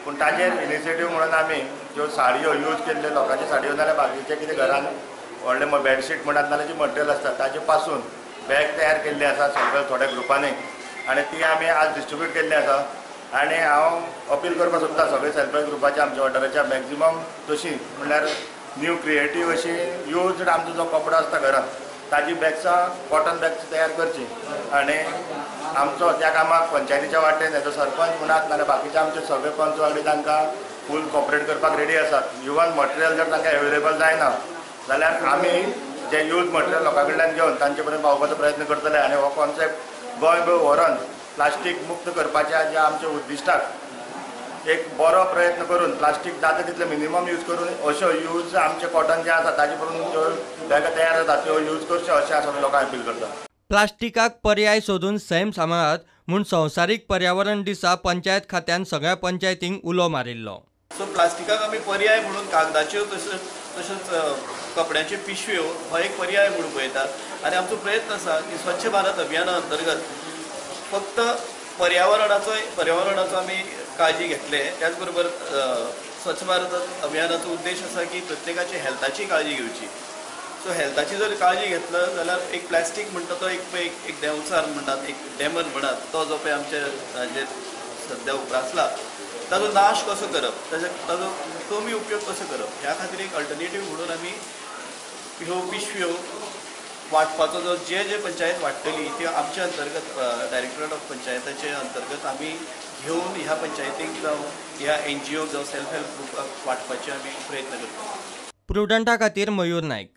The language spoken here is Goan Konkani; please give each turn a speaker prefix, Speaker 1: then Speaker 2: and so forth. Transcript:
Speaker 1: पूण ताजेर इनिशिएटीव म्हणून आमी ज्यो साडयो यूज केल्ल्यो लोकांच्यो साडयो नाल्यार बाकीचे कितें घरान व्हडले बेडशीट म्हणात नाल्यार जी मटेरियल आसता ताजे पासून बॅग तयार केल्ली आसा सगळे थोड्या ग्रुपांनी आनी ती आमी आज डिस्ट्रिब्यूट केल्ली आसा. आनी हांव अपील करपाक सोदता सगळे सेल्फ हेल्प ग्रुपाच्या आमच्या वाठाराच्या मॅक्झिमम तशी म्हणल्यार न्यू क्रिएटीव अशी यूज्ड आमचो जो कपडो आसता घरान ताजी बॅग्सां कॉटन बॅग्स तयार करची आनी आमचो त्या कामाक पंचायतीच्या वाटेन हेजो सरपंच म्हणात नाल्यार बाकीचे आमचे सगळे पंच वांगडी तांकां फूल कॉपरेट करपाक रेडी आसात. इवन मटेरियल जर तांकां एवेलेबल जायना जाल्यार आमी जे यूज मटेरियल लोकां कडल्यान घेवन तांचे पर्यंत पावोवपाचो प्रयत्न करतले आनी हो कॉन्सेप्ट गोंयभर व्हरून प्लास्टीक मुक्त करपाच्या ज्या आमच्या उद्दिश्टाक एक बरो प्रयत्न करून प्लास्टीक जाता तितलें मिनिमम यूज करून अश्यो यूज आमचे कॉटन जे आसा ताजे पसून ज्यो बॅगां तयार जाता त्यो यूज करच्यो अशें सगळ्या लोकांक अपील करता.
Speaker 2: प्लास्टिकाक पर्याय सोदून सैम सांबाळात म्हूण संवसारीक पर्यावरण दिसा पंचायत खात्यान सगळ्या पंचायतींक उलो मारिल्लो.
Speaker 3: सो प्लास्टिकाक आमी पर्याय म्हणून कागदाच्यो तशेंच कपड्यांच्यो पिशव्यो हो एक पर्याय म्हणून पळयतात आनी आमचो प्रयत्न आसा की स्वच्छ भारत अभियाना अंतर्गत फक्त पर्यावरणाचो आमी काळजी घेतले, त्याच बरोबर स्वच्छ भारत अभियानाचो उद्देश आसा की प्रत्येकाची हेल्थाची काळजी घेवची. सो हेल्थाची जर काळजी घेतलं जाल्यार एक प्लास्टीक म्हणटा तो एक एक देंवचार म्हणटात, एक डेमन म्हणटात, तो जो पळय आमच्या हाजेर सद्या उप्रासला ताजो नाश कसो करप, ताजो कमी उपयोग कसो करप ह्या खातीर एक अल्टरनेटीव म्हणून आमी ह्यो पिशव्यो वांटपाचो जो जे जे पंचायत वांट्टली त्यो आमच्या अंतर्गत डायरेक्टरेट ऑफ पंचायताचे अंतर्गत आमी घेवन ह्या पंचायतीक जावं ह्या एनजीओ जावं सेल्फ हेल्प ग्रुपाक वांटपाचे आमी प्रयत्न करता.
Speaker 2: प्रुडंटा खातीर मयूर नायक.